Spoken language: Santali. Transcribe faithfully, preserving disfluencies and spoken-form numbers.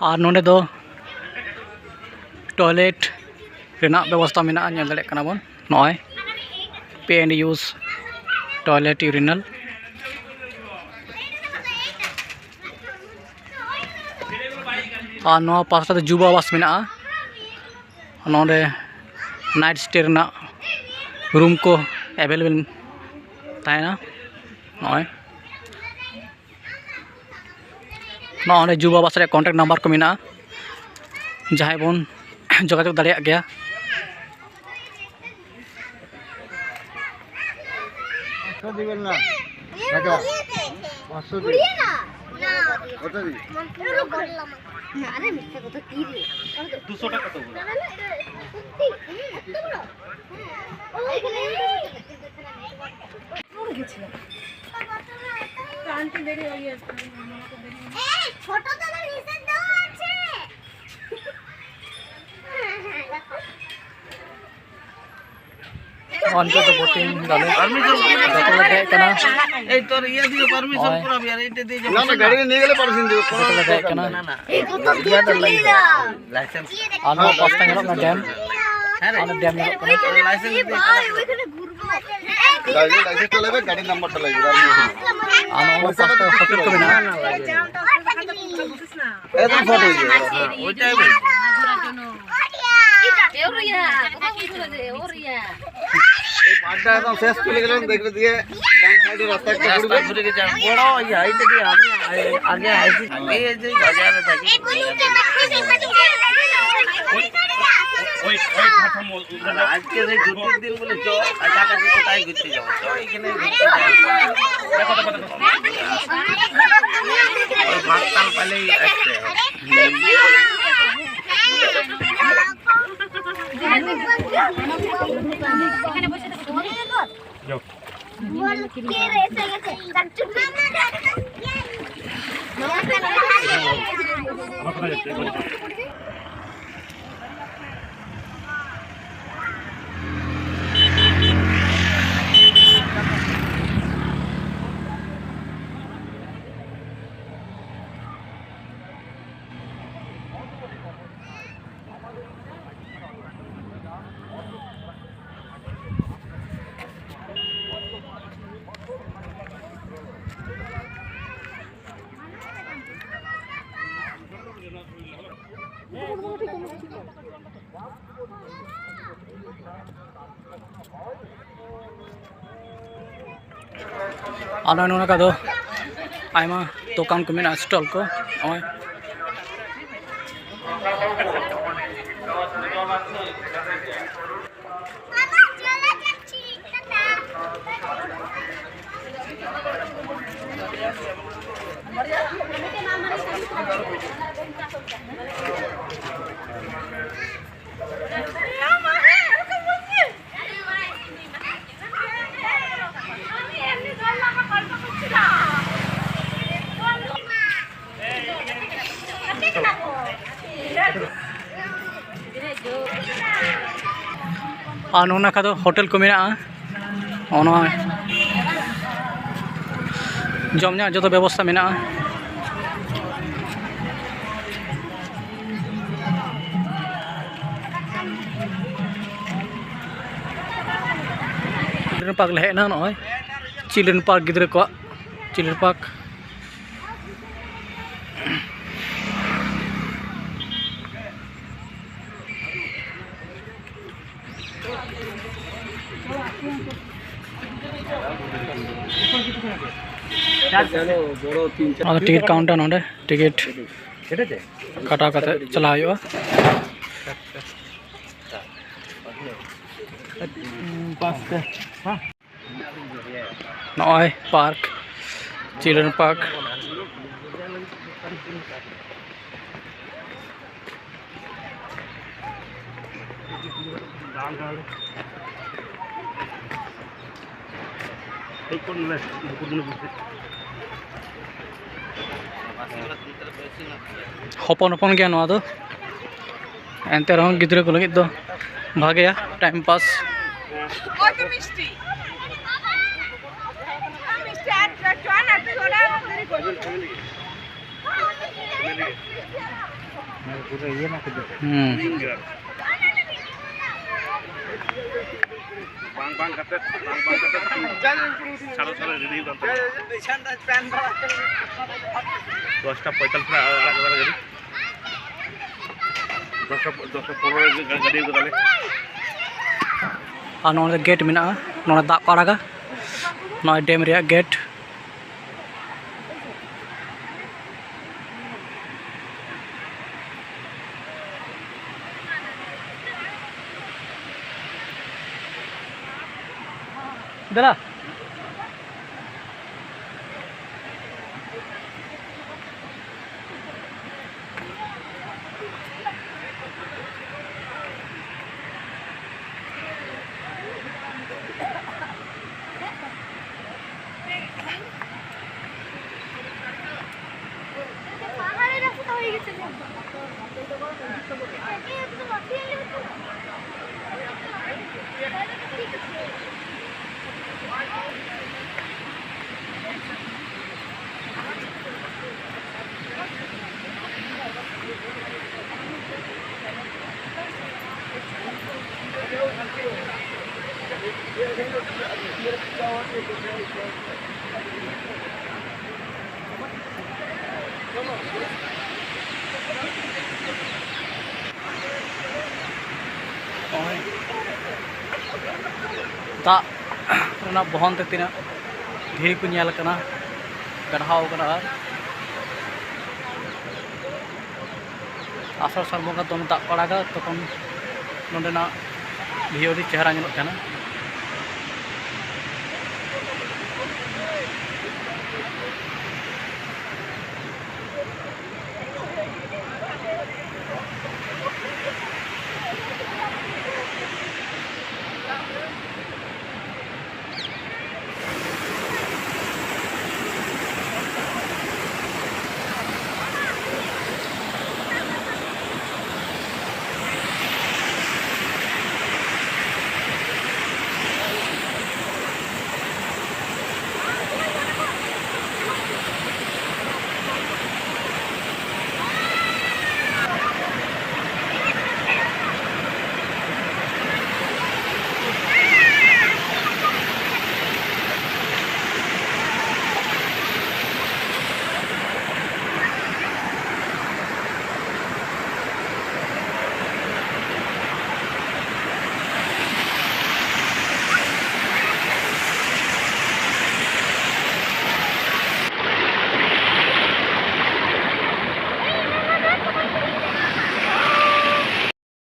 ᱟᱨ ᱱᱚᱰᱮ ᱫᱚ ᱴᱚᱭᱞᱮᱴ ᱨᱮᱱᱟᱜ ᱵᱮᱵᱚᱥᱛᱷᱟ ᱢᱮᱱᱟᱜᱼᱟ, ᱧᱮᱞ ᱫᱟᱲᱮᱭᱟᱜ ᱠᱟᱱᱟ ᱵᱚᱱ᱾ ᱱᱚᱜᱼᱚᱭ ᱯᱮ ᱮᱱᱰ ᱤᱭᱩᱡᱽ ᱴᱚᱭᱞᱮᱴ ᱤᱭᱩᱨᱤᱱᱟᱞ᱾ ᱟᱨ ᱱᱚᱣᱟ ᱯᱟᱥᱴᱟ ᱫᱚ ᱡᱩᱵ ᱟᱵᱟᱥ ᱢᱮᱱᱟᱜᱼᱟ᱾ ᱱᱚᱰᱮ ᱱᱟᱭᱤᱴ ᱥᱴᱮ ᱨᱮᱱᱟᱜ ᱨᱩᱢ ᱠᱚ ᱮᱵᱮᱞᱮᱵᱮᱞ ᱛᱟᱦᱮᱱᱟ᱾ ᱱᱚᱜᱼᱚᱭ ᱱᱚᱜᱼᱚ ᱱᱚᱰᱮ ᱡᱩᱵ ᱟᱵᱟᱥ ᱨᱮᱭᱟᱜ ᱠᱚᱱᱴᱟᱠᱴ ᱱᱟᱢᱵᱟᱨ ᱠᱚ ᱢᱮᱱᱟᱜᱼᱟ, ᱡᱟᱦᱟᱸᱭ ᱵᱚᱱ ᱡᱳᱜᱟᱡᱳᱜᱽ ᱫᱟᱲᱮᱭᱟᱜ ᱜᱮᱭᱟ᱾ পাঁচশো দিবেন না। টাকা। পাঁচশো দিন। কত দিন? আরে মিথ্যা কথা কি রে? দুশো টাকা তো বলো। আনতে দেরি হয়ে গেছে। এই, ছোট তো আবার হিসেব দেওয়া আছে। ᱚᱱᱛᱮ ᱫᱚ ᱵᱳᱴᱤᱝ ᱫᱟᱞᱮ᱾ ᱡᱚᱛᱚ ᱞᱮ ᱫᱮᱡ ᱠᱟᱱᱟ᱾ এই তোর ইয়ে দিয়ে পারমিশন করাবি আর এইটা দিয়ে না, না, গাড়ি নিয়ে গেলে পারমিশন দিবে, কোনো জᱚᱛᱚ ᱞᱮ ᱫᱮᱡ ᱠᱟᱱᱟ᱾ না, না, না। এই কথা তো তুলে না। লাইসেন্স। ᱟᱨ ᱱᱚᱣᱟ ᱯᱟᱥᱴᱟ ᱧᱮᱞᱚᱜ ᱠᱟᱱᱟ ᱰᱮᱢ᱾ ᱦᱮᱸ ᱨᱮ᱾ ᱟᱨ ᱰᱮᱢ ᱧᱮᱞᱚᱜ ᱠᱟᱱᱟ᱾ লাইসেন্স দিয়ে। গাড়ি লাইসেন্স চলে যাবে, গাড়ির নাম্বারটা লাগবে, গাড়ির নাম্বারটা। ᱟᱨ ᱱᱚᱣᱟ ᱯᱟᱥᱴᱟ ᱦᱳᱴᱮᱞ ᱠᱚ ᱢᱮᱱᱟᱜᱼᱟ᱾ একদম ফটো হয়ে যাবে। হ্যাঁ, ওইটাই বলছি। এই পাড়টা একদম শেষ চলে গেলাম, দেখবে দিয়ে ডান সাইডে রাস্তা একটা ঘুরবে। রাস্তা ঘুরে গেছে, বড় ওই হাইটে দিয়ে আমি আগে আইছি, এই যে বাজারে থাকি। আজকে সেই ছুটির দিন বলে চ, কাছাকাছি কোথায় ঘুরতে যাবো? চ, এখানে ঘুরতে যাই। ওই ভাত টাল পাইলেই আসতে হবে। ᱟᱨ ᱱᱚᱜᱼᱚᱭ ᱱᱚᱝᱠᱟ ᱫᱚ ᱟᱭᱢᱟ ᱫᱚᱠᱟᱱ ᱠᱚ ᱢᱮᱱᱟᱜᱼᱟ, ᱥᱴᱚᱞ ᱠᱚ᱾ ᱱᱚᱜᱼᱚᱭ ᱟᱨ ᱱᱚᱜᱼᱚ ᱱᱚᱝᱠᱟ ᱫᱚ ᱦᱳᱴᱮᱞ ᱠᱚ ᱢᱮᱱᱟᱜᱼᱟ᱾ ᱱᱚᱜᱼᱚ ᱱᱚᱣᱟ ᱡᱚᱢ ᱧᱩᱣᱟᱜ ᱡᱚᱛᱚ ᱵᱮᱵᱚᱥᱛᱷᱟ ᱢᱮᱱᱟᱜᱼᱟ᱾ ᱪᱤᱞᱰᱨᱮᱱ ᱯᱟᱨᱠ ᱞᱮ ᱦᱮᱡ ᱮᱱᱟ, ᱱᱚᱜᱼᱚᱭ ᱪᱤᱞᱰᱨᱮᱱ ᱯᱟᱨᱠ, ᱜᱤᱫᱽᱨᱟᱹ ᱠᱚᱣᱟᱜ ᱪᱤᱞᱰᱨᱮᱱ ᱯᱟᱨᱠ᱾ ᱟᱫᱚ ᱴᱤᱠᱤᱴ ᱠᱟᱣᱩᱱᱴᱟᱨ ᱱᱚᱰᱮ, ᱴᱤᱠᱤᱴ ᱠᱟᱴᱟᱣ ᱠᱟᱛᱮ ᱪᱟᱞᱟᱣ ᱦᱩᱭᱩᱜᱼᱟ᱾ ᱱᱚᱜᱼᱚᱭ ᱯᱟᱨᱠ, ᱪᱤᱞᱰᱨᱮᱱ ᱯᱟᱨᱠ᱾ ᱦᱚᱯᱚᱱ ᱦᱚᱯᱚᱱ ᱜᱮᱭᱟ ᱱᱚᱣᱟ ᱫᱚ, ᱮᱱᱛᱮ ᱨᱮᱦᱚᱸ ᱜᱤᱫᱽᱨᱟᱹ ᱠᱚ ᱞᱟᱹᱜᱤᱫ ᱫᱚ ᱵᱷᱟᱜᱮᱭᱟ, ᱴᱟᱭᱤᱢ ᱯᱟᱥ᱾ ᱠᱚᱛ ᱢᱤᱥᱴᱤ, ᱢᱤᱥᱴᱤ ᱟᱨ ᱪᱚ-, ᱪᱚ ᱟᱨ ᱛᱷᱚᱲᱟ ᱫᱮᱨᱤ ᱠᱚ᱾ ᱦᱩᱸ᱾ ᱵᱟᱝ, ᱵᱟᱝ ᱠᱟᱛᱮ, ᱵᱟᱝ, ᱵᱟᱝ ᱠᱟᱛᱮ ᱥᱟᱲᱮ ᱪᱷᱚ ᱨᱮ ᱨᱮᱰᱤ ᱦᱩᱭᱩᱜ ᱠᱟᱱ ᱛᱟᱦᱮᱸᱱᱟ᱾ ᱫᱚᱥᱴᱟ ᱯᱚᱸᱭᱛᱟᱞᱞᱤᱥ ᱨᱮ ᱟᱲᱟᱜ ᱠᱟᱫᱟ ᱜᱟᱹᱰᱤ᱾ ᱫᱚᱥᱴᱟ, ᱫᱚᱥᱴᱟ ᱯᱚᱱᱨᱚ ᱨᱮ ᱜᱟᱹᱰᱤ ᱟᱹᱜᱩ ᱠᱟᱫᱟᱞᱮ᱾ ᱟᱨ ᱱᱚᱰᱮ ᱜᱮᱴ ᱢᱮᱱᱟᱜᱼᱟ, ᱱᱚᱰᱮ ᱫᱟᱜ ᱠᱚ ᱟᱲᱟᱜᱟ, ᱱᱚᱜᱼᱚᱭ ᱰᱮᱢ ᱨᱮᱭᱟᱜ ᱜᱮᱴ᱾ ᱫᱮᱞᱟ᱾ ᱱᱚᱜᱼᱚᱭ ᱫᱟᱜ ᱨᱮᱱᱟᱜ ᱵᱚᱦᱚᱱ ᱛᱮ ᱛᱤᱱᱟᱹᱜ ᱫᱷᱤᱨᱤ ᱠᱚ ᱧᱮᱞ ᱠᱟᱱᱟ, ᱜᱟᱲᱦᱟᱣ ᱠᱟᱱᱟ᱾ ᱟᱨ ᱟᱥᱟᱲ ᱥᱟᱱ ᱵᱚᱸᱜᱟ ᱫᱚᱢᱮ ᱫᱟᱜ ᱠᱚ ᱟᱲᱟᱜᱟ, ᱛᱚᱠᱷᱚᱱ ᱱᱚᱸᱰᱮᱱᱟᱜ view ᱟᱹᱰᱤ ᱪᱮᱦᱨᱟ ᱧᱮᱞᱚᱜ ᱛᱟᱦᱮᱱᱟ᱾